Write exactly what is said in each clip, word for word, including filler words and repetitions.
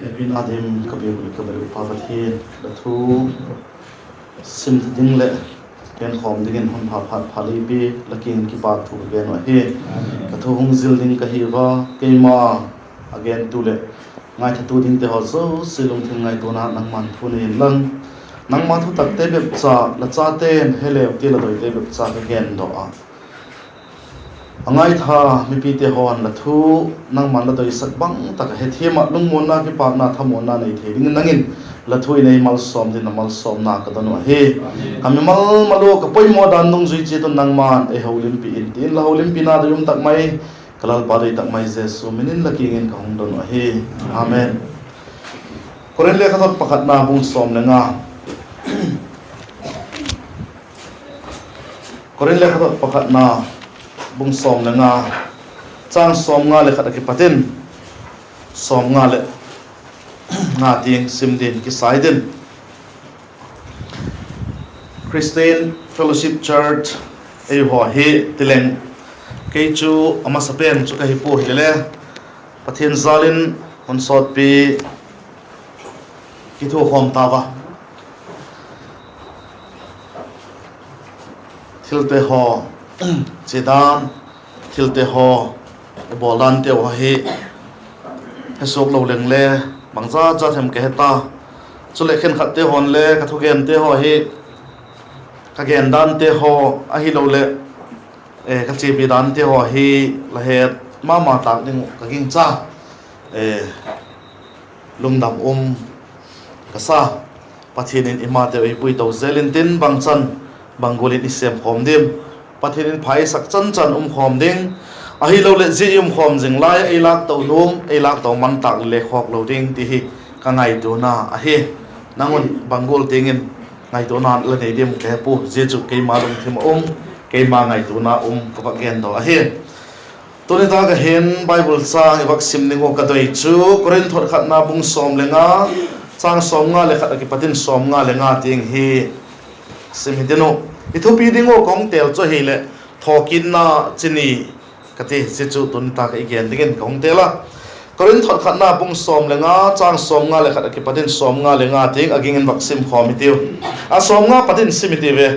Epina dim ka biak uh ka bel uh Pa Pathian, la thu sim ding leh genkhawm dingin hun pha phat pha lei pi la kiang in kipâk thu ka gen uh ahi. Ka thu hung zil ding ka hi ua, keima a gentu leh ngaithatu dingte haw zosia lungthim ngaituana nangma'n thu nei inlang, nangma thutakte bep cha la chate'n he leu ti la doite bep cha ka gen daw a, a ngaitha mipite haw'n la thu nangma'n la doisak bang tak a hethiam ah lungmuanna, kipâkna, thamuanna nei thei dingin nang in la thu in ei malsawm dingin la malsawmna ka don uh ahi. Ka mimal mal ua ka poimaw dan dungzui chiat un nangma'n ei holimpi in, ti'n la holimpina doi um tak mai, ka Lalpa doi tak mai Jesu min in la kiang in ka hung don uh ahi. Amen. Korinth lekhathot pakhatna bung sawm le nga. Korinth lekhathot pakhatna bung sawm le nga, châng sawmnga le khat a kipat in sawmnga leh nga tiang sim dingin kisai tin. Christian Fellowship Church ei haw hi ti leng, kei chu a masapen chu ka hi pua hile le, Pathian jâl in hun sawtpi kithuakhawm tau a, thilte haw, chiadan, thilte haw, i bawl danteu haw hi he suak lo leng le, bangzat zat hem ka he ta. Chuleh khenkhatte haw'n le ka thugente haw hi, ka gen dante haw ahiloleh ka chiapi dante haw hi la het ma ma tâk ding uh ka gingcha. Lungdam um ka sa. Pathian in i mateu ei puito zel intin, bangchan bang gual in i sêm khawm diam, Pathian in pha ei sak chan chan um khawm ding, ahiloleh zia i um khawm zing lai ah ei lâk to nuam, ei lâk to man tâk le khawk lo ding ti hi ka ngaituana ahi. Nang un bang gual tiang in ngaituana la nei diam ka he pua, zia chu keima lungthim ah um, keima ngaituana um ka vak gen daw ahi. Tuni tak ah hin Bible châng i vak sim ding uh ka doi chu Korinth thot khatna bung sawm le nga, châng sawmnga le khat a kipat in sawmnga le nga tiang hi sim hitin uh. I thupi ding uh ka hung têl chu ahileh, thawkitna chi ni ka ti, zia chu tuni tak ah i gen dingin ka hung têl a. Korinth thot khatna bung sawm le nga, châng sawmnga le khat a kipat in sawmnga le nga tiang a ging in vak sim khawm hitiu. A sawmnga pat in sim hitiu ve.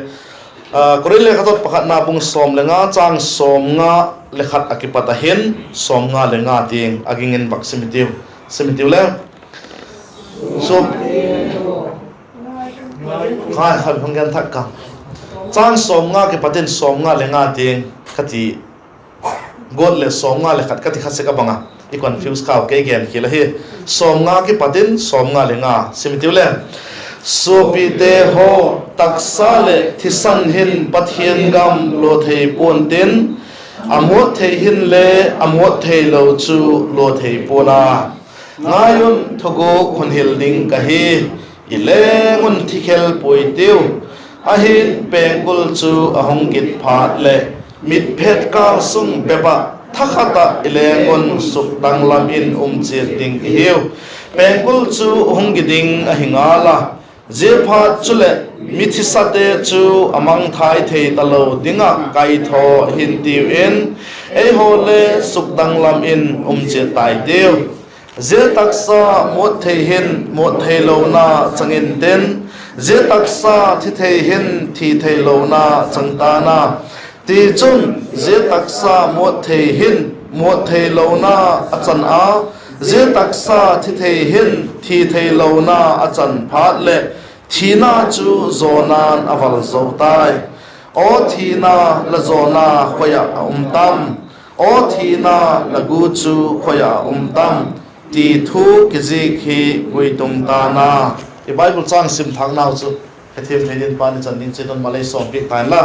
Korinth lekhathot pakhatna bung sawm le nga, châng sawmnga le khat a kipat a hin sawmnga le nga tiang a ging in vak sim hitiu. Sim hitiu le. Sawm, ngai khat hung gen thak ka. Châng sawmnga kipat in sawmnga le nga tiang ka ti guat leh sawmnga le khat ka ti kha sek a bang a, i confuse kau, kei gen khial ahi. Sawmnga kipat in sawmnga le nga sim hitiu le. Suapite haw, taksa leh thisan hin Pathian gam lua thei pua'n tin, a muat thei hin le a muat theilo chu lua thei pua'n a. Ngai un, thuguk hun hil ding ka hi, i leng un thi khel puai tiu. Ahin pengkul chu a hung git phat leh, mitphet kâl sung bep ah thakhat ah i leng un sukdanglam in um chiat ding i hiu. Pengkul chu hung gi ding ahi ngal a, ziaphat chuleh mithisate chu a mangthai thei talo ding ah kaithaw hin tiu in, eihaw le sukdanglam in um chiat tai tiu. Zia taksa muat thei hin muat theilona chang intin, zia taksa thi thei hin thi theilona chang ta'n a. Tichun, zia taksa muat thei hin muat theilona a chan a, zia taksa thi thei hin thi theilona a chan phat leh, thina chu zawna'n a val zo tai. Aw thina, la zawna khoi ah a um tam? Aw thina, la gu chu khoi ah a um tam? ti thu kizik hi guitung ta'n a. I Bible châng sim thâknau chu hethiam thei dingin Pa'n i chan ding chiat un malei sawmpiak ta inla.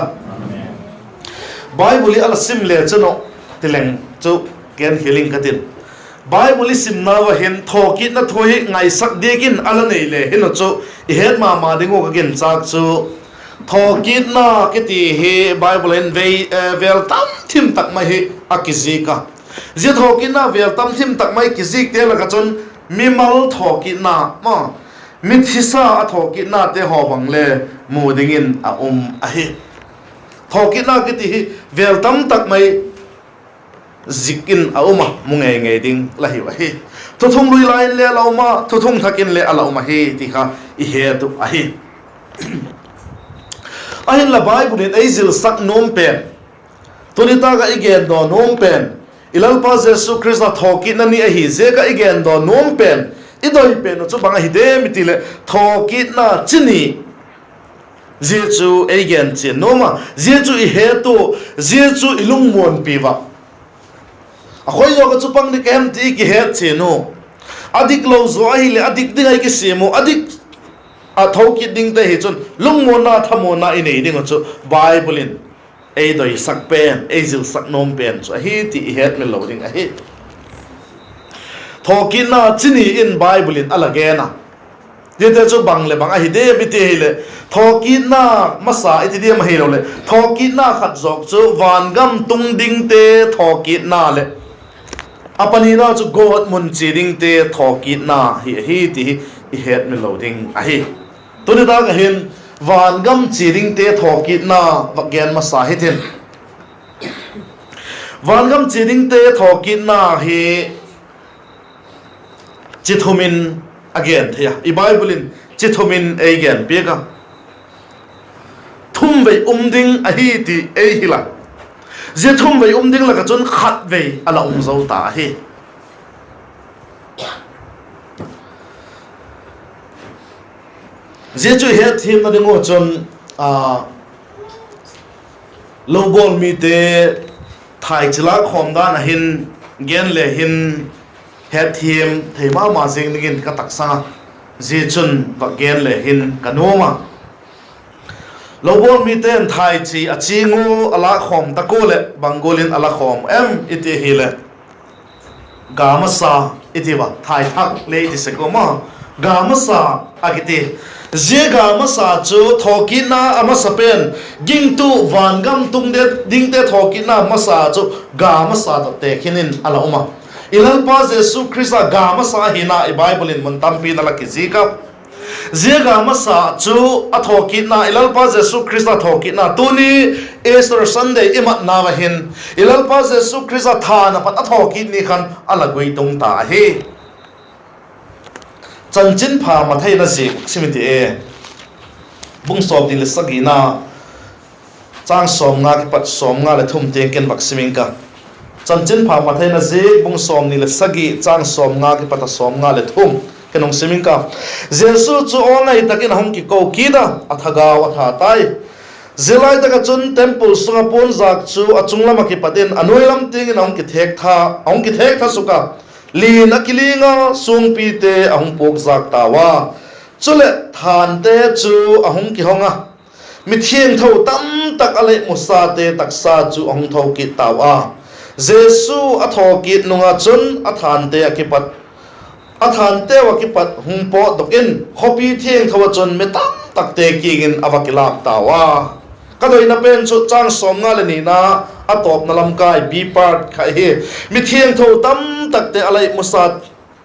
Bible i a la sim le chun uh, ti leng chu gen khial ing ka tin. Bible i simnau ah hin thawkitna thu hi ngaisak diak in a la nei le hin uh chu, i het ma ma ding uh ka ginchâk chu, thawkitna kiti hi Bible in vei, vêl tam thim tak mai hi a kizik a. Zia thawkitna vêl tam thim tak mai kizikte lak ah chun mimal thawkitna, ma, mithisa a thawkitnate haw bang le mu dingin a um ahi. Thawkitna kiti hi vêl tam tak mai zik in a um a, mu ngei ngei ding la hiu ahi. Thuthunglui lai in le a la um a, thuthung thak in le a la um ahi ti kha i het uh ahi. Ahinla Bible in ei zilsak nuam pen, tuni tâk ah i gen daw nuam pen, i Lalpa Jesu Khrista thawkitna ni ahi ziak ah i gen daw nuam pen, i doi pen uh chu bang ahi diam i ti leh, thawkitna chi ni. Zia chu ei gen chian nuam a, zia chu i het uh, zia chu i lungmuanpi ua. A khoi zaw ka chu pang ding ka hem ti i kihet chian uh. A dik lo zaw ahileh a dik ding ah i kisiam uh, a dik a thokit dingte hi chun lungmuanna, thamuanna i nei ding uh chu Bible in ei doisak pen, ei zilsak nuam pen chu ahi ti i hetmil lo ding ahi. Thawkitna chi ni in Bible in a la gen a. Ziate chu bang leh bang ahi diam i ti hileh, thawkitna masa i ti diam ahiloleh, thawkitna khat zawk chu vangam tung dingte thawkitna leh, a panina chu gawt mun chia dingte thawkitna hi ahi ti hi i hetmil lo ding ahi. Tuni tâk ah hin vangam chia dingte thawkitna va gen masa hitin. Vangam chia dingte thawkitna hi chi thum in a gen thei a, i Bible in chi thum in ei gen piak a. Thum vei um ding ahi ti ei hil a. Zia thum vei um ding lak ah chun khat vei a la um zo ta ahi. Zia chu hetthiamna ding uh chun, a, lo bawl mite thaichi lâk khawm dan ah hin gen le hin hetthiam thei ma ma zing dingin ka taksang a, zia chun va gen le hin ka nuam a. Lo bawl mite'n thaichi a ching ua a lâk khawm tak ua leh bang gual in a la khawm em i ti hileh, ga masa i ti ua, thai thak le i ti sek ua maw, ga masa a kiti. Zia ga masa chu thawkitna a masa pen, gingtu vangam tung dingte thawkitna masa chu ga masa tawh tekhin in a la um a. I Lalpa Jesu Khrista ga masa ahina i Bible in mun tampi in a la kizik a. Zia ga masa chu a thawkitna, i Lalpa Jesu Khrista thawkitna, tuni Easter Sunday i matnau ah hin, i Lalpa Jesu Khrista thân apat a thawkit ni khan a la guitung ta ahi. Chanchinpha Mathai in a ziak sim i ti e. Bung sawmni leh sagina, châng sawmnga kipat sawmnga leh thum tiang ken vak sim ing ka. Chanchinpha Mathai in a ziak bung sawmni leh sagi, châng sawmnga kipat a sawmnga leh thum ken hung sim ing ka. Jesu chu aw ngai tak in a hung kiko kit a, a thagau a that tai. Zia lai tak ah chun temple sung ah puanzâk chu a chung lam ah kipat in a nuai lam tiang in a hung kithêk tha, a hung kithêk tha suk a, lin a kiling a, suangpite a hung puakzâk tau a. Chuleh, thânte chu a hung kihong a, mithiangtho tamtak a lei musate taksa chu a hung tho kit tau a. Jesu a thawkit nung ah chun a thânte a kipat, a thânteu ah kipat hung pawtdok in khawpi thiangtho ah chun mi tamtakte kiang in a va kilâk tau a. Ka doina pen chu châng sawmnga leh nina, a tawpna lam kai B part kha hi. Mithiangtho tamtakte a lei musa,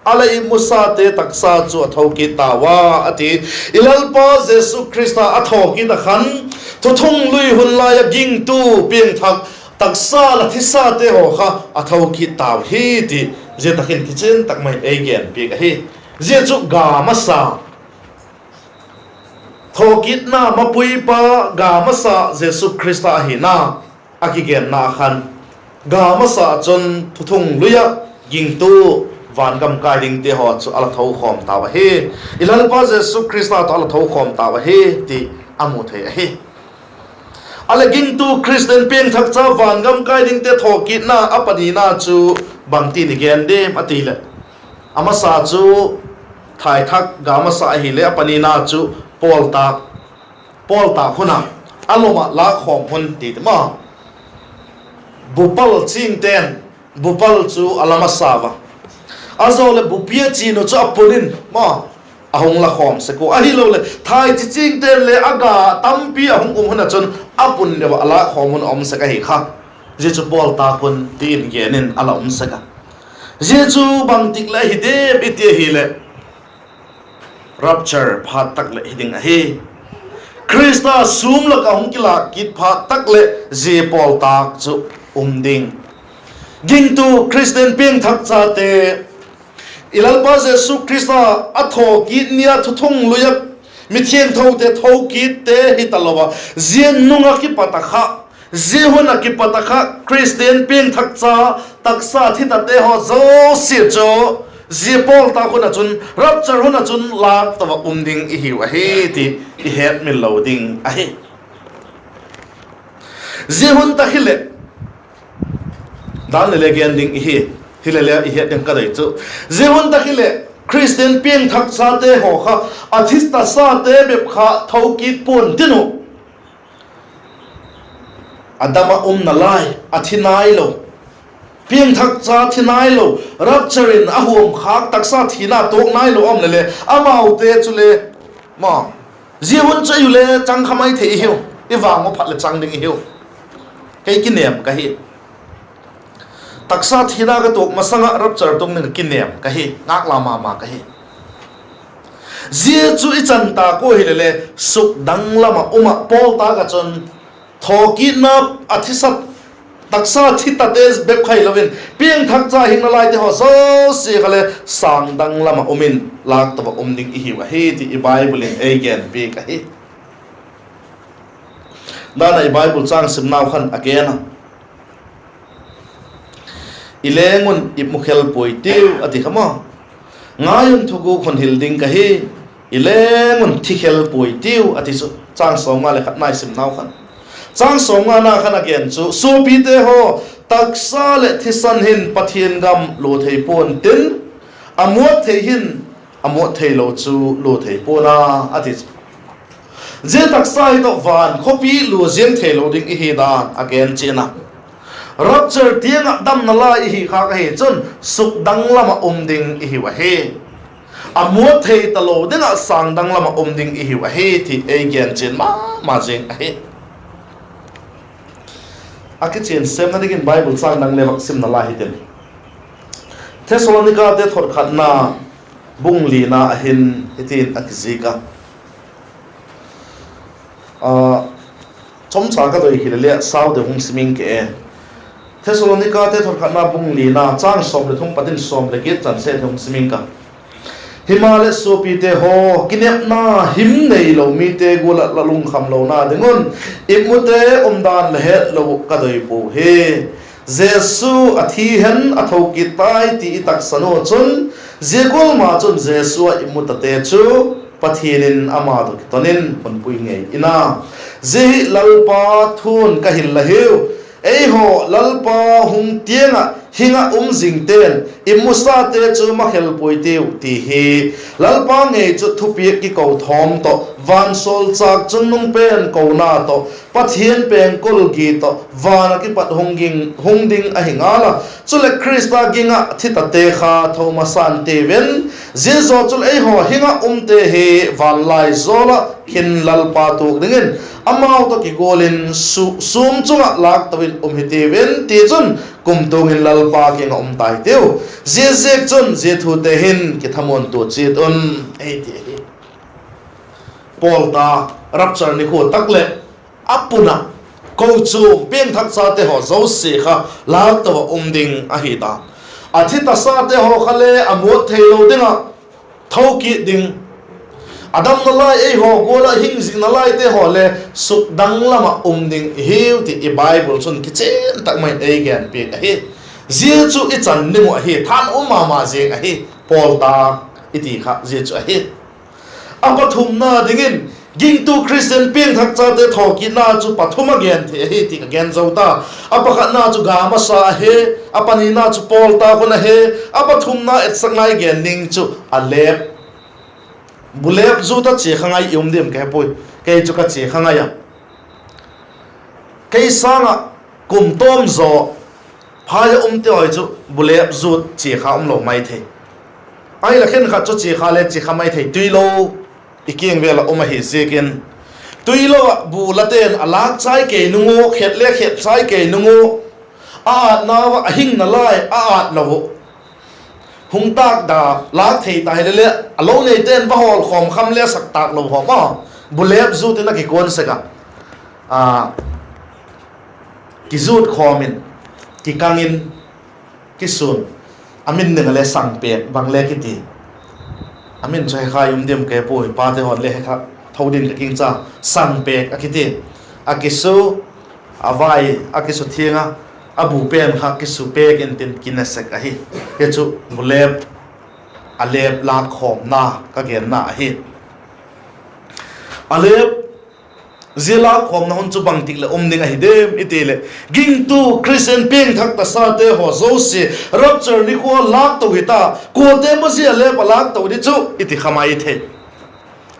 a lei musate taksa chu a tho kit tau a, a ti. I Lalpa Jesu Khrista a thawkit ah khan, thuthunglui hun lai ah gingtu, piangthak, taksa la thisate haw kha a tho kit tau hi ti, zia tak in kichian tak mai ei genpiak ahi. Zia chu ga masa, thawkitna mapuipa, ga masa Jesu Khrista ahina a kigenna khan, ga masa chun thuthunglui ah gingtu, vangam kai dingte haw chu a la tho khawm tau ahi. I Lalpa Jesu Khrista tawh a la tho khawm tau ahi ti a mu thei ahi. A leh gingtu Khristian piangthakcha vangam kai dingte thawkitna a panina chu bangtin i gen diam a ti leh, a masa chu thaithak ga masa ahileh a panina chu pawltâk, pawltâk hun a, a lom ah lâk khawm hun ti ti ma. Bupal chingte'n bupal chu a la masa ua, a zaw leh bupi a chin uh chu a pun in ma, a hung la khawm sek ua. Ahiloleh thaichi chingte'n le a ga tampi a hung um hun ah chun a pun deu ah a lâk khawm hun a um sek ahi kha. Zia chu pawltâk hun ti in gen in a la um sek a. Zia chu bangtik leh ahi diam i ti ahileh, rapture phat tak leh hi ding ahi. Khrista sûm lak ah hung kilâk kit phat tak leh zia pawltâk chu um ding. Gingtu Khristian piangthakchate, I Lalpa Jesu Khrista a thawkit ni a thuthung lui ah mithiangthote thokitte hi talo a, zia nung ah kipat a kha, zia hun ah kipat a kha Khristian piangthakcha, taksa thitate haw zosia chu zia pawl tak hun ah chun, rapture hun ah chun lâk to ah um ding i hiu ahi ti i hetmil lo ding ahi. Zia hun tak hileh, dan le le gen ding ihi, hilele i het ding ka dei chu, zia hun tak hileh Khristian piangthakchate haw kha a thi tasate bep kha thokit pua'n tin uh, a dam ah umna lai, a thi nailo, piangthakcha thi nailo, rapture in a huam khâk taksa thina tuak nailo um lele, amaute chule, ma, zia hun chu ei u le chang kha mai thei i hiu, i vang u phat leh chang ding i hiu. Kei kinêm ka hi. Taksa thina ka tuak masang ah rapture tung ding ka kinêm ka hi, ngâk la ma ma ka hi. Zia chu i chan ta kua hilele, sukdang lam ah um ah pawl tak ah chun thawkitna, a thi taksa thi tate bep kha hilo in piangthakcha hing nalaite haw zosia kha le sângdang lam ah um in lâk to ah um ding i hiu ahi ti i Bible in ei genpiak ahi. Dan ah i Bible châng simnau khan a gen a, I leng un i mu khel puai tiu, a ti kha maw. Ngai un, thuguk hun hil ding ka hi, i leng un thi khel puai tiu, a ti chu. Châng sawmnga leh khatna i simnau khan, châng sawmngana khan a gen chu, Suapite haw, taksa leh thisan hin Pathian gam lua thei pua'n tin, a muat thei hin a muat theilo chu lua thei pua'n a, a ti chu. Zia taksa hi tawh van khawpi lua ziang theilo ding i hi dan a gen chian a. Rapture tiang ah damna lai i hi khâk ahi chun sukdang lam ah um ding i hiu ahi. A muat thei talo ding ah sângdang lam ah um ding i hiu ahi ti ei gen chian ma ma zing ahi. A kichian sêmna dingin Bible châng dang le vak simna lai hitin, Thessalonikate thot khatna bung lina ah hin hitin a kizik a, chomcha ka doi hilele sau deu hung sim ing ke e. Thessalonikate thot khatna bung lina châng sawm leh thum pat in sawm leh giat chan sek hung sim ing ka. Himaleh suapite haw, kinepna him neilo mite gual ah la lungkham lona ding un, i mute umdan la hetlo uh ka doi puau hi. Jesu a thi hen a thokit tai ti i taksan u chun, zia gual ma chun Jesu ah i mu tate chu Pathian in ama tawh kiton in hun pui ngei in a. Zia hi Lalpa thu'n ka hil la hiu. Eihaw Lalpa hung tiang ah hing ah um zingte'n i musate chu ma khel puai tiu ti hi. Lalpa ngei chu thupiak kiko thawm tawh, vansawlchâk chungnung pen kona tawh, Pathian pengkul gi tawh, van ah kipat hung ding ahi ngal a. Chuleh Khrista ging ah thi tate kha tho masa'n tiu in, zia zaw chuleh eihaw hing ah umte hi van lai zawl ah hin Lalpa tuak dingin amau tawh kigual in sûm chung ah lâk to in um hi tiu in, tichun kumtuang in Lalpa kiang ah um tai tiu. Ziaziakchun zia thute hin kithamuantua chiat un, ei ti ahi. Pawl ta, rapture nikhua tak leh a pun ah, kochuam piangthakchate haw zosia kha lâk to ah um ding ahi ta. A thi tasate haw kha le a muat theilo ding ah thokit ding, a damna lai eihaw gual ah hing zikna laite haw le sukdang lam ah um ding i hiu ti i Bible chun kichian tak mai in ei genpiak ahi. Zia chu i chan ding uh ahi, than um ma ma zing ahi. Pawl ta i ti kha zia chu ahi. A pathumna dingin, gingtu Khristian piangthakchate thawkitna chu pathum a gen thei ahi ti ka gen zo ta. A pakhatna chu ga masa ahi, a panina chu pawl ta hun ahi, a pathumna etsakna i gen ding chu a lêp, bulêp zut a chia kha ngai i um diam ka he puai. Kei chu ka chia kha ngai a. Kei sâng ah kum tawm zaw phai a umte haw chu bulêp zut chia kha um lo mai thei. Ahi la khenkhat chu chia kha le chia kha mai thei, tuilo i kiang vêl ah um ahi ziakin. Tuilo ah bu late'n a lâk chai kei nung u, khet le khet chai kei nung u, a âtnau ah a hingna lai a ât lo uh hung tâk da, lâk thei ta hile le, a lo neite'n va hawl khawm kham le sak tâk lo haw ma, bulêp zut in a kikuan sek a, kizut khawm in, kikang in, kisûn, A min ding a le sangpêk bang le kiti. A min chu he kha um diam ka he puai, pate haw'n le he kha tho din ka gingcha. Sangpêk a kiti. A kisu, a vai a kisu thiang a, a bu pen kha kisu pêk intin kine sek ahi. Hi chu bulep, a lep lâkkhawmna ka genna ahi. A lep, zia lâkkhawmna hun chu bangtik leh um ding ahi diam i ti leh, gingtu Khristian piangthak tasate haw zosia rapture nikhua lâkto hi ta, kuate maw zia a lep a lâkto di chu i ti kha mai thei.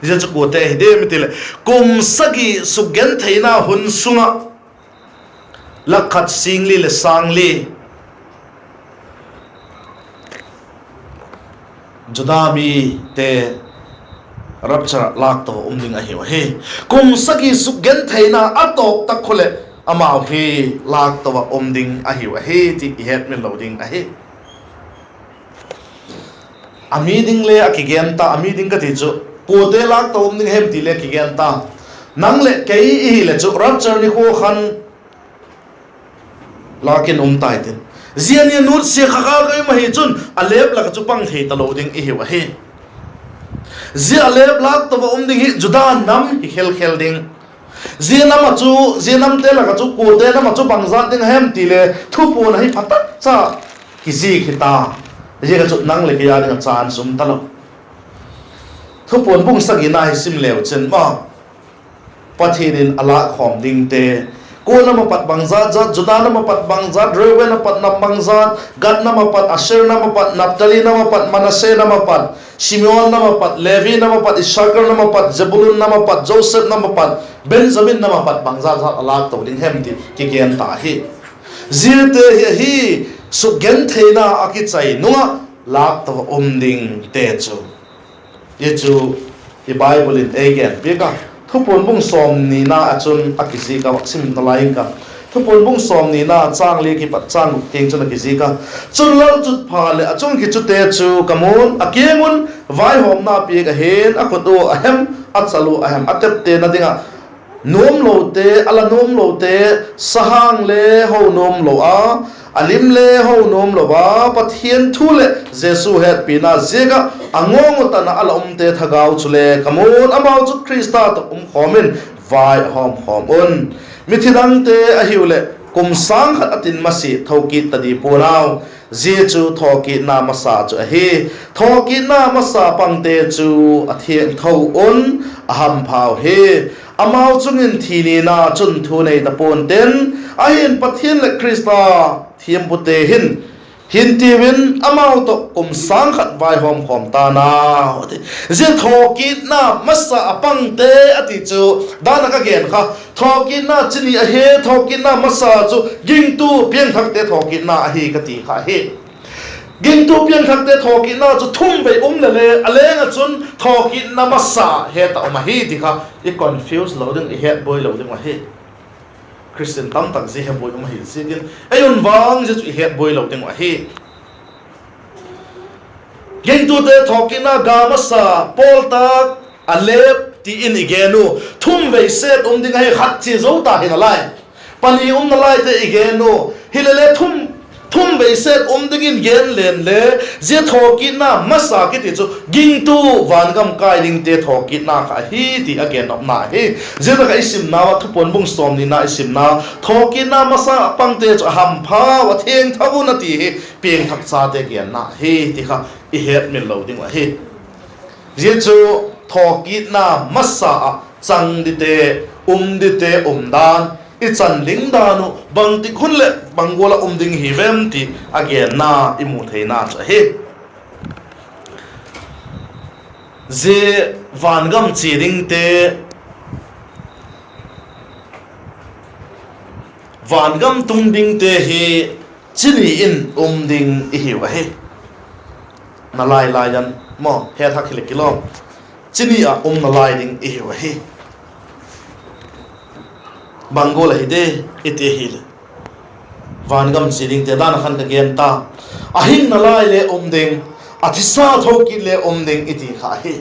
Zia chu kuate ahi diam i ti leh, kum sagi sukgentheina hun sung ah lak khat sîng li leh sâng li Juda mite rapture ah lâkto ah um ding ahiu ahi. Kum sagi sukgentheina a tawp tak khu leh amau hi lâkto ah um ding ahiu ahi ti i hetmil lo ding ahi. A mi ding le a kigen ta, a mi ding ka ti chu, kuate lâkto um ding hem ti le kigen ta. Nang leh kei i hileh chu rapture nikhua khan lâk in um tai tin, zia ni a nutsia kha kha ka um ahi chun a lep lak ah chu pang thei talo ding i hiu ahi. Zia a lep lâkto ah um ding hi Juda nam hi khel khel ding. Zia nam ah chu, zia namte lak ah chu kuate nam ah chu bangzat ding a hem ti le thupuan ahi pha tak cha kizik hi ta. Ziak ah chu nang leh kei â ding ah chance um talo. Thupuan bung sagina hi sim leu chin maw, Pathian in a lâkkhawm dingte, kuate nam ah pat bangzat zat, Juda nam ah pat bangzat, Reuben ah pat nam bangzat, Gad nam ah pat, Asher nam ah pat, Naphtali nam ah pat, Manasse nam ah pat, Simeon nam ah pat, Levi nam ah pat, Issachar nam ah pat, Zebulun nam ah pat, Joseph nam ah pat, Benjamin nam ah pat bangzat zat a lâkto ding hem ti kigen ta hi. Ziate hi ahi, sukgentheina a kichai nung ah lâkto ah um dingte chu. Hi chu i Bible in ei gen piak a, Thupuan bung sawmnina ah chun a kizik a, vak sim nalai ing ka. Thupuan bung sawmnina châng li kipat châng guk tiang chun a kizik a, Chun lalchutpha leh a chung kichute chu ka mu'n, a kiang un vaihawmna piak ahi'n, a khut ua a hem, a chal ua a hem, a teptena ding ah nuamlote, a la nuamlote, sahâng le ho nuamlo a, a lim le ho nuamlo a, Pathian thu leh Jesu hetpina ziak ah a ngawng uh tan ah a la umte thagau chule ka mu'n, amau chu Khrista tawh um khawm in vai a hawm khawm un. Mithi dangte ahiu leh kum sâng khat a tin masia thokit ta di pua'n au. Zia chu thawkitna masa chu ahi. Thawkitna masa pangte chu a thiangtho un, a hamphau hi. Amau chung in thi nina chun thu nei ta pua'n tin, ahi'n Pathian leh Khrista thiampute hin, hin tiu in amau tawh kum sâng khat vaihawm khawm ta'n au, a ti. Zia thawkitna masa a pangte a ti chu, dan ah ka gen kha, thawkitna chi ni ahi, thawkitna masa chu gingtu piangthakte thawkitna ahi ka ti kha hi. Gingtu piangthakte thawkitna chu thum vei um le le, a leng ah chun thawkitna masa het a um ahi ti kha i confuse lo ding, i hetbuai lo ding uh ahi. Khristian tamtak zia hebuai um ahi ziakin, ei un vang zia chu i hetbuai lo ding uh ahi. Gingtute thawkitna ga masa, pawl tak, a lep ti in i gen u. Thum vei set um ding ahi, khat chia zo ta hi nalai. Pani um nalaite i gen u. Hilele thum, thum vei set um dingin gen leng le, zia thawkitna masa kiti chu gingtu vangam kai dingte thawkitna kha ahi ti a gen nopna hi. Zia tak ah i simnau ah, Thupuan bung sawmnina i simna, thawkitna masa pangte chu a hamphau, a thiangtho un a ti hi, piangthak chate genna hi ti kha i hetmil lo ding uh ahi. Zia chu thawkitna masa ah chang dite, um dite umdan, i chan ding dan uh bangtik hun leh bang gual ah um ding hi vem ti a genna i mu theina chu ahi. Zia vangam chia dingte, vangam tung dingte hi chi ni in um ding i hiu ahi. Nalai lai an maw, het hak hileh kilawm. Chi ni ah um nalai ding i hiu ahi. Bang gual ahi de i ti hileh, vangam chia dingte dan ah khan ka gen ta. A hing nalai le um ding, a thisa thokit le um ding i ti kha ahi.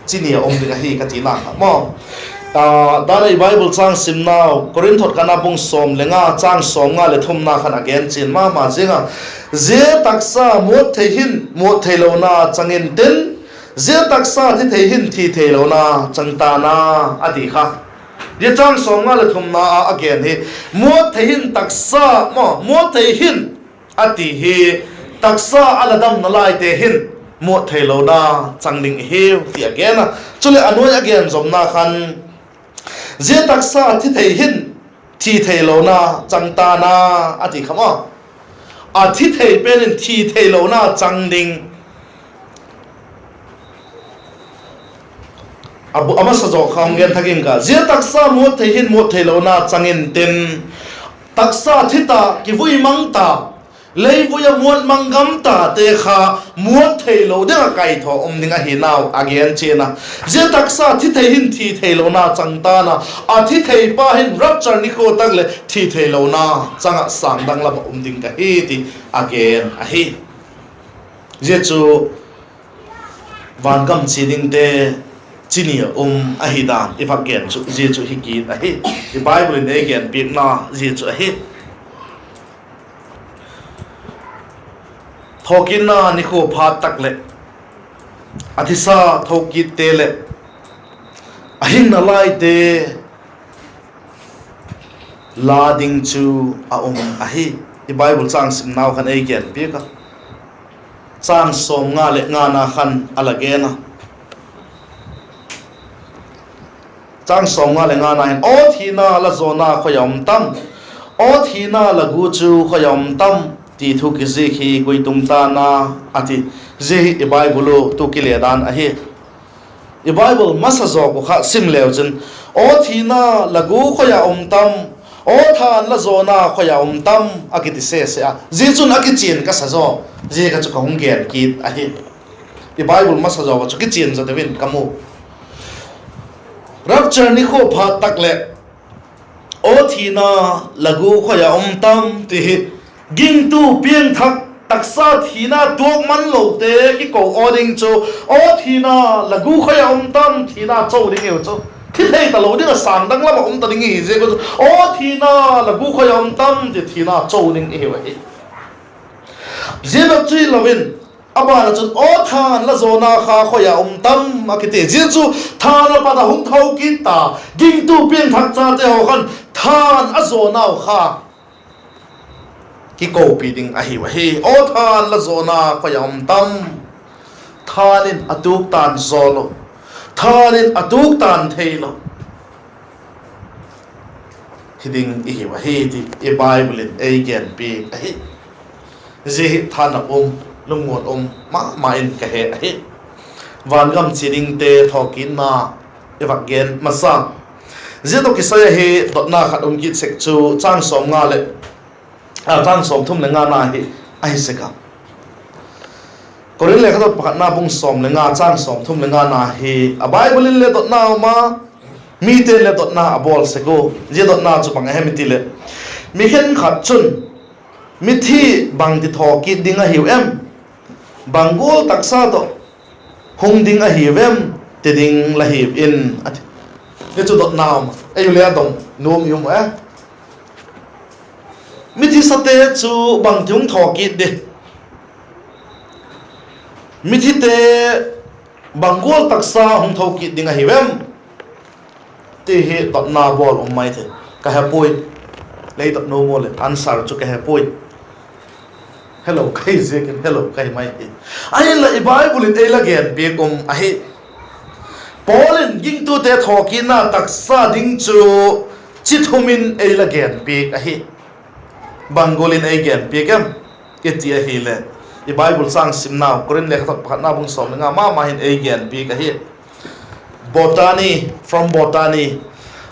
Chi ni ah um ding ahi ka tina kha maw. A, dan a i Bible châng simnau Korinth hot khatna bung sawm le nga châng sawmnga leh thumna khan a gen chian ma ma ziang a. Zia taksa muat thei hin muat theilona chang intin, zia taksa thi thei hin thi theilona chang ta'n a, a ti kha. Zia châng sawmnga leh thumna ah a gen hi, muat thei hin taksa maw, muat thei hin a ti hi, taksa a la damna laite hin muat theilona chang ding i hiu ti a gen a. Chuleh a nuai a gen zomna khan, zia taksa thi thei hin thi theilona chang ta'n a, a ti kha maw. A thi thei pen in thi theilona chang ding. A bu-, a masa zaw kha hung gen thak ing ka. Zia taksa muat thei hin muat theilona chang intin, taksa thi ta, kivui mang ta, leivui ah muat mang gam tate kha muat theilo ding ah kaithaw um ding ahi nau a gen chian a. Zia taksa thi thei hin thi theilona chang ta'n a, a thi thei pa hin rapture nikhua tak leh thi theilona chang ah sângdang lam ah um ding ka hi ti a gen ahi. Zia chu vangam chia dingte chi ni a um ahi dan i vak gen chu zia chu hi kit ahi. I Bible in ei genpiakna zia chu ahi. Thokitna nikhua phat tak leh a thisa thokitte leh a hinna laite la ding chu a um ahi. I Bible châng simnau khan ei genpiak a, châng sawmnga leh ngana khan a la gen a. Châng sawmnga leh ngana hin, aw thina, la zawna khoi ah um tam? Aw thina, la gu chu khoi ah um tam? ti thu kizik hi guitung ta'n a, a ti. Zia hi i Bible uh tu kile dan ahi. I Bible masa zawk uh kha sim leu chun, aw thina, la gu khoi ah um tam? Aw thân, la zawna khoi ah um tam? a kiti sese a. Zia chun a kichian ka sa zaw. Zia kha chu ka hung gen kit ahi. I Bible masa zawk ah chu kichian zaw deu in ka mu. Rapture nikhua phat tak leh, aw thina, la gu khoi ah um tam? ti hi gingtu piangthak, taksa thina tuak man lote kiko aw ding chu, aw thina, la gu khoi ah um tam? Thina cho ding iu chu. Thi thei talo ding ah sângdang lam ah um ta ding ihi ziak un, aw thina, la gu khoi ah um tam? ti thina cho ding ihiu ahi. Zia bep chu hilo in, a ban ah chun, aw thân, la zawna kha khoi ah um tam? a kiti. Zia chu thân a pat a hung tho kit ta gingtu piangthak chate haw khan thân a zawnau kha kikopi ding ahiu ahi. Aw thân, la zawna khoi ah um tam? Thân in a tuk ta'n zaw lo, thân in a tuk ta'n thei lo hi ding ihiu ahi ti i Bible in ei genpiak ahi. Zia hi thân a um, lungmuan um ma ma in ka he ahi. Vangam chia dingte thokitna i vak gen masa. Zia tawh kisai ahi dotna khat um kit sek chu châng sawmnga leh, a, châng sawmthum leh ngana hi ahi sek a. Korinth lekhathot pakhatna bung sawm le nga châng sawmthum le ngana hi a Bible in le dotna um a, mite'n le dotna a bawl sek u. Zia dotna chu bang a hem i ti leh, mi khenkhat chun, mithi, bangti thaw kit ding ahiu em? Bang gual taksa tawh hung ding ahiu em? ti ding la hiu in, a ti. Zia chu dotna um a, ei u le a dong nuam i um e. Mithisate chu bangti hung thaw kit di, mithite bang gual taksa hung tho kit ding ahiu em? ti hi dotna bawl um mai thei. Ka he puai. Lei dot nuam u leh answer chu ka he puai. Helo ka hi ziakin helo ka hi mai hi. Ahinla i Bible in ei la genpiak um ahi. Paul in gingtute thawkitna taksa ding chu chi thum in ei la genpiak ahi. Bang gual in ei genpiak em i ti ahileh, i Bible châng simnau Korinth lekhathot pakhatna bung sawm le nga ma ma hin ei genpiak ahi. Botany, from botany,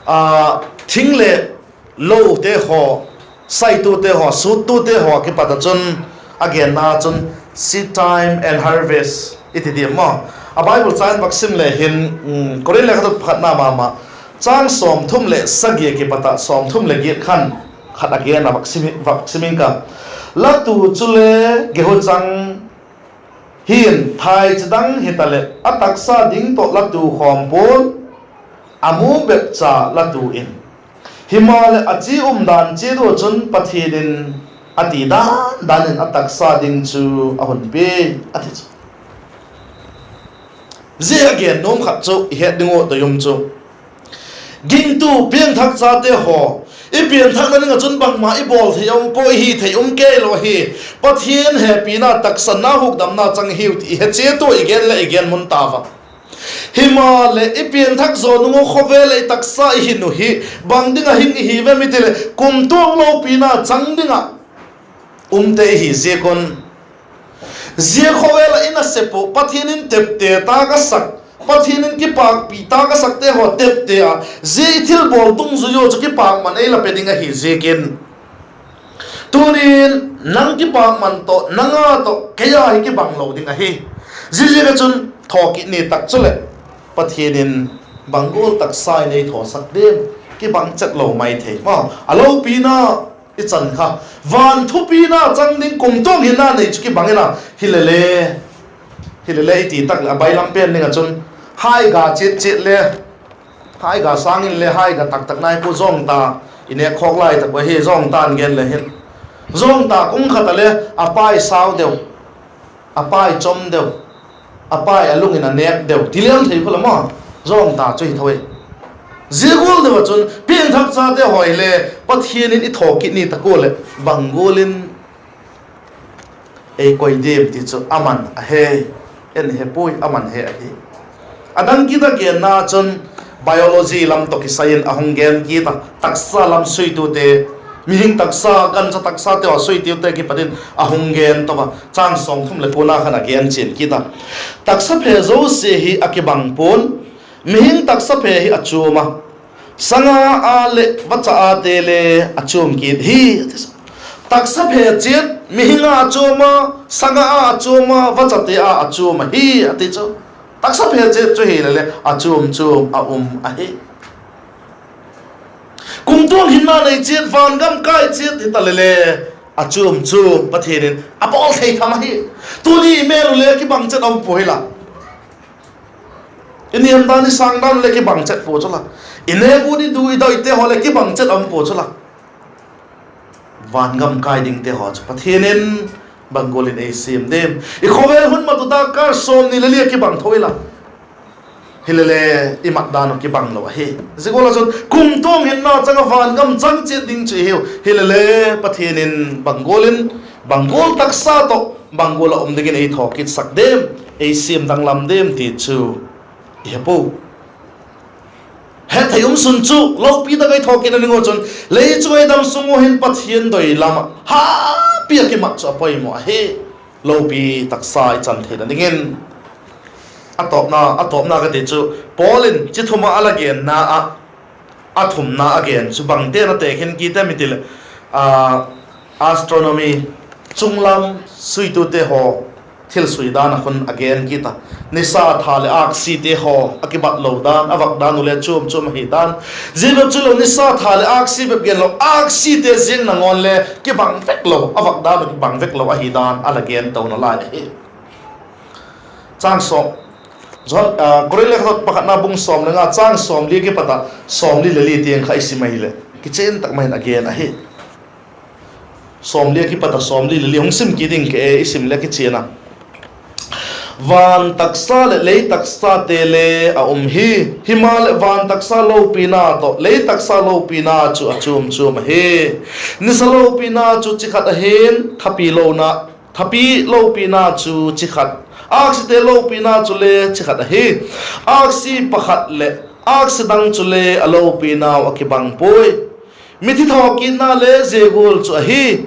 a, thing leh lote haw, saitute haw, suttute haw kipat ah chun, a genna chun seed time and harvest i ti diam maw? A Bible châng vak sim le hin, Korinth lekhathot pakhatna ma ma, châng sawmthum leh sagi ah kipat ah sawmthum leh giat khan khat a gen a, vak sim, vak sim ing ka. La tu chule gehu chang hin thai chi dang hitaleh, a taksa ding tawh la tu khawm pua'n, a mu bep cha la tu in; himaleh, a chi umdan chiat ua chun Pathian in a ti dan dan in a taksa ding chu a hun pia a ti chu. Zia a gen nuam khat chu i het ding uh doi um chu, gingtu piangthak chate haw, i pianthakna ding ah chun bangma i bawl thei um pua, i hi thei um kei lo ahi. Pathian hepina, taksanna, hukdamna chang hiu ti i he chiat ua i gen leh i gen mun ta va. Himaleh, i pianthak zaw nung uh khawvel ah i taksa i hin uh hi bang ding ah hing i hi vem i ti leh, kumtuang lopina chang ding ah umte i hi ziak un, zia khawvel ah i nasep uh Pathian in tepte tak a sak, Pathian in kipâkpi tak a sakte haw tepte ah, zia i thilbawl dungzui uh chu kipâkman ei la pe ding ahi ziakin, tuni'n nang kipâkman tawh nang a tawh kei a hi kibang lo ding ahi. Ziaziak ah chun thawkit ni tak chuleh Pathian in bang gual taksa in ei thawsak diam? Kibang chet lo mai thei maw. A lopina i chan kha, van thupina chang ding kumtuang hinna nei chu kibang in a, hile le, hile le i ti tak leh a bailam pen ding ah chun, haiga chiat chiat le, haiga sâng in le haiga tak tak nai pua zawngta, i nêk khawk lai tak ua hi zawngta'n gen le hin, zawngta kung khat ah le a pai sau deu, a pai chom deu, a pai a lung in a nêk deu ti liam thei khu la maw, zawngta chu hi tho e. Zia gual deu ah chun piangthak chate haw hile, Pathian in i thawkit ni tak ua leh bang gual in ei koi diam ti chu ama'n a he, en he puai, ama'n he ahi. A dang kit a genna chun biology lam tawh kisai in a hung gen kit a, taksa lam suitute, mihing taksa, gancha taksate haw suitute kipat in a hung gen to a, chang sawmthum leh kuana khan a gen chian kit a. Taksa phe zosia hi a kibang pua'n, mihing taksa phe hi a chuam a, sanga a leh vacha ate le a chuam kit hi. Taksa phe chiat mihing a a chuam a, sanga a a chuam a, vachate a a chuam ahi a ti chu. Taksa phe chiat chu hile le a chuam chuam a um ahi. Kumtuang hinna nei chiat, vangam kai chiat hita le le, a chuam chuam Pathian in a bawl thei tham ahi. Tuni i mêl uh le kibang chet um pua hi la, i niam dan, i sâng dan uh le kibang chet pua chu la, i nêk ut, i du i doite haw le kibang chet um pua chu la, vangam kai dingte haw chu Pathian in bang gual in ei siam diam? I khawvel hun mat uh dâkkâr sawmni leh li a kibang tho i la, hile le, i mat dan uh kibang lo ahi. Zia gual ah chun kumtuang hinna chang ah vangam chang chiat ding chu i hiu. Hile le, Pathian in bang gual in, bang gual taksa tawh bang gual ah um dingin ei thawkitsak diam, ei siam danglam diam ti chu i he pua. Hethei um sun chu lopi tak ah i thawkitna ding ua chun, lei chung ah i dam sung ua hin Pathian doi lam ah hapi ah kimat chu a poimaw ahi. Lopi taksa i chan theina dingin, a tawpna, a tawpna ka ti chu, Paul in chi thum ah a la genna ah, a thumna a gen chu bangte'n a tekhin kit em i ti leh, astronomy, chunglam suitute haw thilsui dan ah khun a gen kit a. Nisa, tha leh âksite haw a kibat lo dan, a vak dan uh le chuam chuam ahi dan. Zia bep chu lo, nisa, tha leh âksi bep gen lo, âksite ziang nangawn le kibang vek lo, a vak dan uh kibang vek lo ahi dan a la gen tona lai ahi. Chang sawm, Johan, Korinth lekhathot pakhatna bung sawm leh nga, chang sawmli kipat ah sawmli leh li tiang kha i sim ahileh kichian tak mai in a gen ahi. Sawmli a kipat a sawmli leh li hung sim kit ding ka e, i sim leh kichian a. Van taksa leh lei taksate le a um hi; himaleh, van taksa lopina tawh lei taksa lopina chu a chuam chuam ahi. Nisa lopina chu chi khat ahi'n, thapi lona, thapi lopina chu chi khat; âksite lopina chule chi khat ahi. Âksi pakhat leh âksi dang chule a lopinau a kibang puai. Mithi thawkitna le zia gual chu ahi: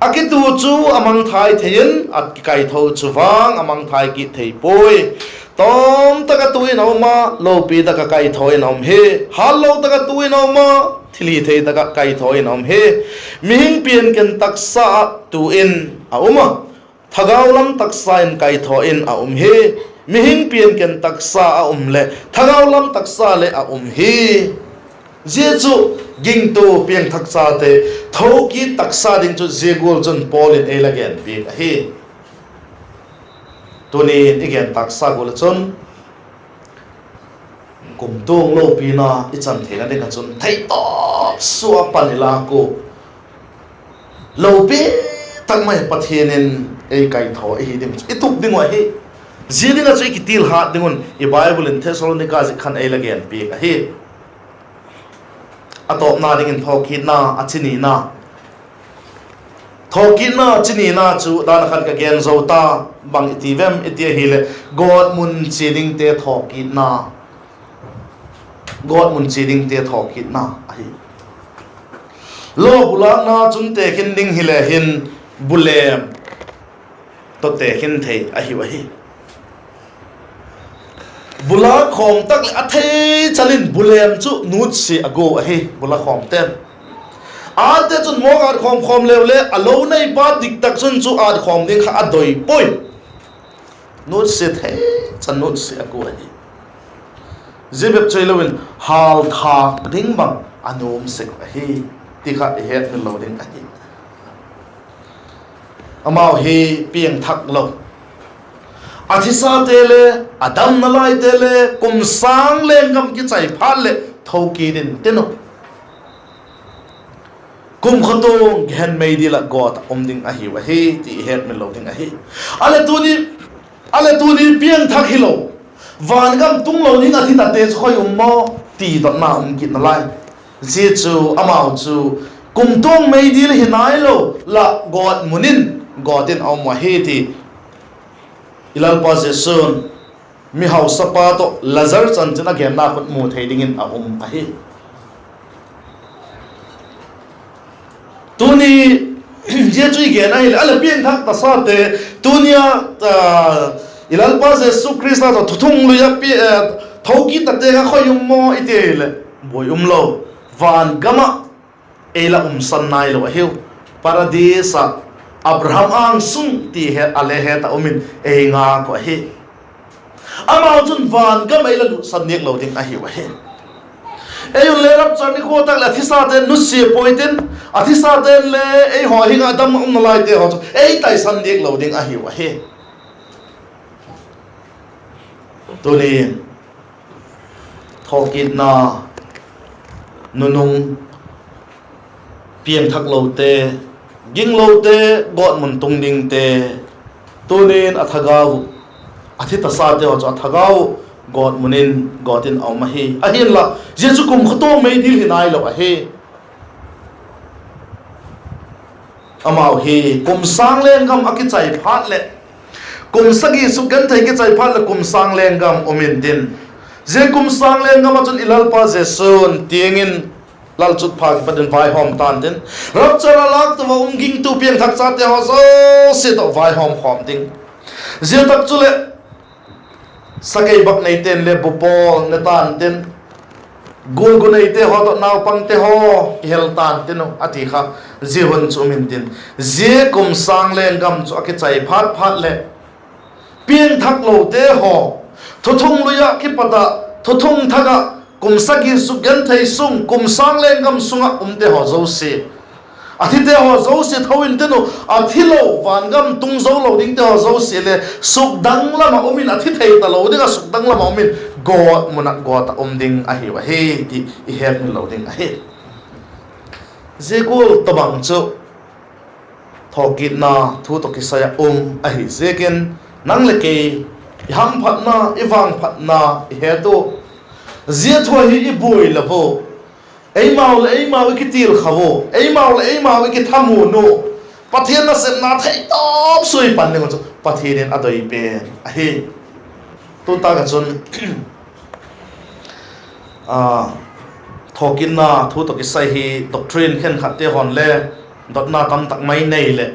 a kitu chu a mangthai thei in, a kikaitho chu vang a mangthai kit thei puai. Tawm tak ah tu in a um a, lopi tak ah kaitho in a um hi. Hâllo tak ah tu in a um a, thilhithei tak ah kaitho in a um hi. Mihing pianken taksa ah tu in a um a, thagau lam taksa in kaitho in a um hi. Mihing pianken taksa a um leh thagau lam taksa le a um hi. Zia chu gingtu piangthak chate thokit taksa ding chu zia gual chun Paul in ei la genpiak ahi. Tuni'n i gen taksa gual ah chun Kumtuang lopina i chan theina ding ah chun theitawp sua pan i lak ua, lopi tak mai Pathian in ei kaitho ahi ding chu i tup ding uh ahi. Zia ding ah chu i kitilhat ding un i Bible in Thessalonika zik khan ei la genpiak ahi. A tawpna dingin thawkitna, a chi nina. Thawkitna chi nina chu dan a khan ka gen zo ta, bang i ti vem i ti ahileh, gawtmun chia dingte thawkitna, gawtmun chia dingte thawkitna ahi. Law bulâkna chun tekhin ding hile hin, bulem tawh tekhin thei ahiu ahi. Bulâk khawm tak leh a thei chan in bulem chu nutsia a gua ahi, bulâk khawmte'n. Ate chun mawng ât khawm khawm leu le a lo neipa dik tak chun chu ât khawm ding kha a doi puai. Nutsia thei chan nutsia a gua ahi. Zia bep chu hilo in hâlthâk ding bang a nuam sek ahi, ti kha i hetmil lo ding ahi. Amau hi piangthak lo, a thisate le, a damna laite le, kum sâng lenggam kichai phat leh thokit intin uh, kumtuang gehen meidil ah gawt ah um ding ahiu ahi, ti i hetmil lo ding ahi. A leh tuni, a leh tuni piangthak hilo, vangam tung lo ding a thitate chu khoi um maw, ti dotna um kit nalai. Zia chu amau chu kumtuang meidil hi nailo lah gawtmun in, gawt in a um uh ahi ti i Lalpa Jesu'n mihausapa tawh Lazar chanchin a genna khun mu thei dingin a um ahi. Tuni, zia chu i gen ahileh, a leh piangthak tasate, tuni a, i Lalpa Jesu Khrista tawh thuthung lui ah pi-, thokit tate kha khoi um maw i ti leh, buai um lo. Vangam ah ei la umsan nailo ahiu. Paradis ah Abraham âng sung ti he a le het a um in ei ngak uh ahi. Amau chun vangam ei la lutsan diak lo ding ahiu ahi. Ei un le rapture nikhua tak leh a thisate'n nusia puai tin, a thisate'n le eihaw hing ah dam ah um nalaite haw chu ei taisan diak lo ding ahiu ahi. Tuni thokitna, nunung, piangthaklote, ginglote, gawtmun tung dingte, tunin a thagau uh, a thi tasate haw chu a thagau uh, gawtmun in, gawt in a um ahi. Ahinla zia chu kumtuang meidil hi nailo ahi. Amau hi kum sâng lenggam a kichai phat leh, kum sagi sukgenthei kichai phat leh kum sâng lenggam um intin, zia kum sâng lenggam ah chun i Lalpa Jesu'n tiang in, lalchutpha kipat in vaihawm ta'n tin, rapture a lâktu a um gingtu piangthak chate haw zosia tawh vaihawm khawm ding. Zia tak chuleh, sakeibakneite'n le bupawl ne ta'n tin, gual guneite haw tawh naupangte haw kihel ta'n tin uh a ti kha, zia hun chu um intin, zia kum sâng lenggam chu a kichai phat phat leh, piangthaklote haw, thuthung lui ah kipat ah, thuthung thak ah, kum sagi sukgenthei sung, kum sâng lenggam sung ah umte haw zosia, a thite haw zosia tho intin uh, a thilo vangam tung zo lo dingte haw zosia le sukdang lam ah um in, a thi thei talo ding ah sukdang lam ah um in, gawtmun ah gawt ah um ding ahiu ahi ti i hetmil lo ding ahi. Zia gual tawhbang chu thawkitna thu tawh kisai ah um ahi ziakin, nang leh kei i hamphatna, i vangphatna i het ua, zia thu hi i buai lo ua, eimau leh eimau i kitilkha ua, eimau leh eimau i kithamuan ua, Pathian nasepna theitawp sua i pan ding uh chu Pathian in a doi pen ahi. Tu tak ah chun, thawkitna thu tawh kisai hi doctrine khenkhatte haw'n le dotna tamtak mai nei leh,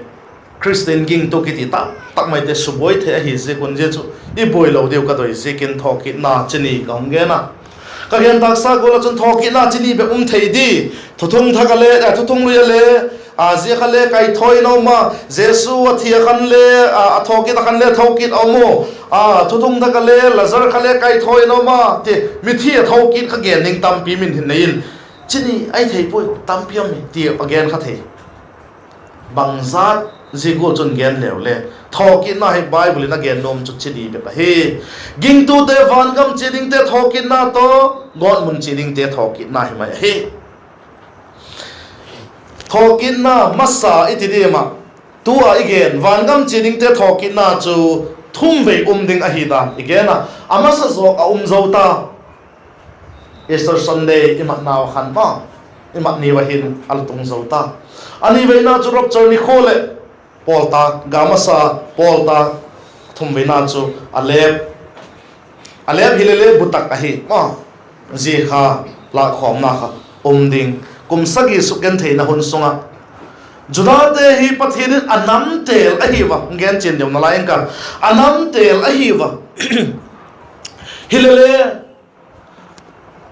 Khristian gingtu kiti tamtak maite subuai thei ahi ziak un, zia chu i buai lo diu ka doi ziakin thawkitna chi ni ka hung gen a. Ka gen tâksa gual ah chun thawkitna chi ni bep um thei di. Thuthung thak ah le, thuthung lui ah le, a zia kha le kaithawi'n a um a, Jesu a thi ah khan le, a thawkit ah khan le thokit a um u, a thuthung thak ah le Lazar kha le kaithawi'n a um a ti, mithi a thokit kha gen ding tampi min hin nei in, chi ni ahi thei puai, tampi a um hi ti a gen kha thei. Bangzat zia gual chun gen leu le, Thawkitna hi Bible in a gen nuam chu chi ni bep ahi. Gingtute vangam chia dingte thawkitna tawh, gawtmun chia dingte thawkitna hi mai ahi. Thawkitna masa i ti diam ah, tu a i gen vangam chia dingte thawkitna chu thum vei um ding ahi dan i gen a, a masa zawk a um zo ta. Easter Sunday i matnau khan ma, i mat ni ua hin a la tung zo ta. A ni veina chu rapture nikhua leh, pawltâk, ga masa pawltâk, thum veina chu a lep, a lep hile le bu tak ahi ma, zia kha lâkkhawmna kha um ding, kum sagi sukgentheina hun sung ah. Judate hi Pathian in a namtêl ahi ua, gen chian deu nalai ing ka, a namtêl ahi ua. Hile le,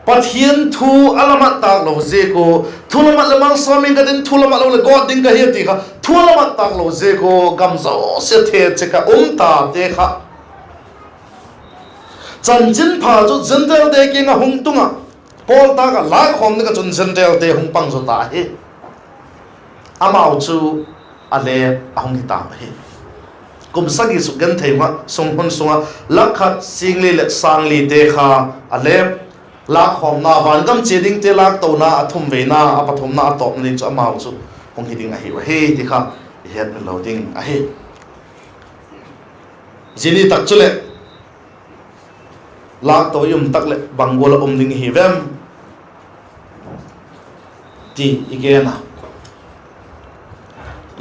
Pathian thu a la mat tâk lo ziak ua, thu la mat leh malsawm ing ka tin, thu la mat lo leh gawt ding ka hi a ti kha, thu a la mat tâk lo ziak ua gam zosia thechek ah um tate kha, chanchinpha chu Gentilete kiang ah hung tung ah, pawltâk ah lâkkhawm ding ah chun Gentilete hung pang zaw ta hi. Amau chu a lep a hung hi ta ahi. Kum sagi sukgenthei ma sung hun sung ah lak khat sîng li leh sâng lite kha a lep, lâkkhawmna, vangam chia dingte lâktona a thum veina, a pathumna, a tawpna ding chu amau chu hung hi ding ahiu ahi ti kha i hetmil lo ding ahi. Zia ni tak chuleh, lâkto i um tak leh bang gual ah um ding i hi vem? ti i gen a.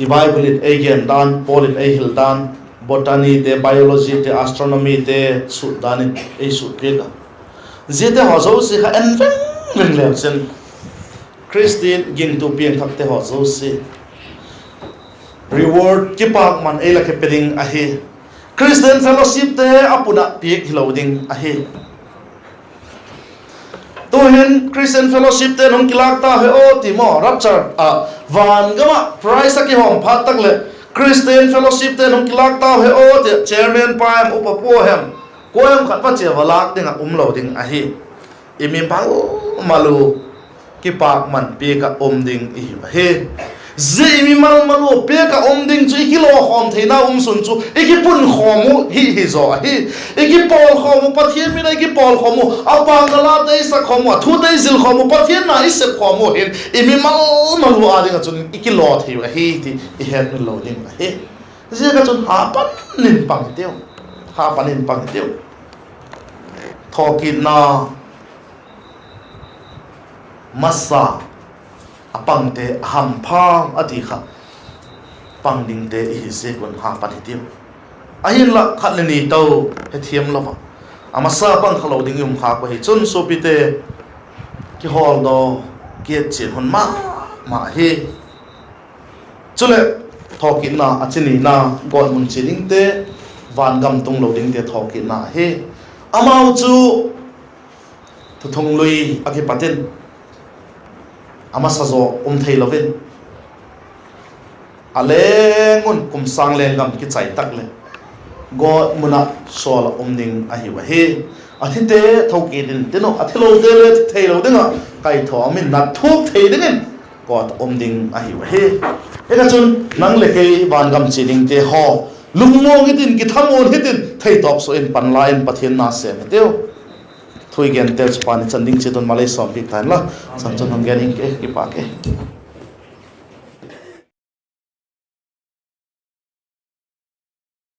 I Bible in ei gen dan, Paul in ei hil dan, botanyte, biologyte, astronomyte sut dan in ei sutpiak a. Ziate haw zosia kha en veng veng leu chin, Khristian gingtu piangthakte haw zosia reward, kipakman ei la kipe ding ahi. Christian fellowshipte a pun ah piak hilo ding ahi. Tu'hin Christian fellowshipte'n hung kilâk ta hi aw ti maw, rapture ah, vangam ah prize a kihawm phat tak leh, Christian fellowshipte'n hung kilâk ta hi aw ti, chairman pa hem, upa pu hem, kua hem khat va chia va lâk ding ah um lo ding ahi. I mimal mal u kipakman piak ah um ding i hiu ahi. Zia i mimal mal u piak ah um ding chu i kilawkhawm theina um sun chu i kipunkhawm u hi hi zaw ahi. I kipawlkhawm u, Pathian min a i kipawlkhawm u, a pâkna late i sakkhawm u, a thute i zilkhawm u, Pathian na i sepkhawm u hin i mimal mal u â ding ah chun i kilaw thei u ahi ti i hetmil lo ding ahi. Ziak ah chun hapan in pang hitiu. Hapan in pang hitiu. Thawkitna masa a pangte a hampha a ti kha, pang dingte i hi ziak un hapan hitiu. Ahinla khat le ni to hethiam lo a, a masa pang kha lo ding i um khâk ua hi chun suapite, kihawldaw, kietchian hun ma ma hi. Chuleh, thawkitna a chi nina, gawtmun chia dingte, vangam tung lo dingte thawkitna hi. Amau chu thuthung lui a kipat in, a masa zaw um theilo in, a leng un kum sâng lenggam kichai tak leh, gawtmun ah sawl ah um ding ahiu ahi. A thite thokit intin uh, a thilote le thi theilo ding ah, kaitho um in nat thuak thei dingin gawt ah um ding ahiu ahi. Hika chun nang leh kei vangam chia dingte haw, lungmuang hitin, kithamuan hitin, theitawp sua in, panla in, Pathian na sêm hitiu. Thu i gente chu pan i chan ding chiat un malei sawmpiak ta inla, chan chun hung gen ing ke, kipâk e.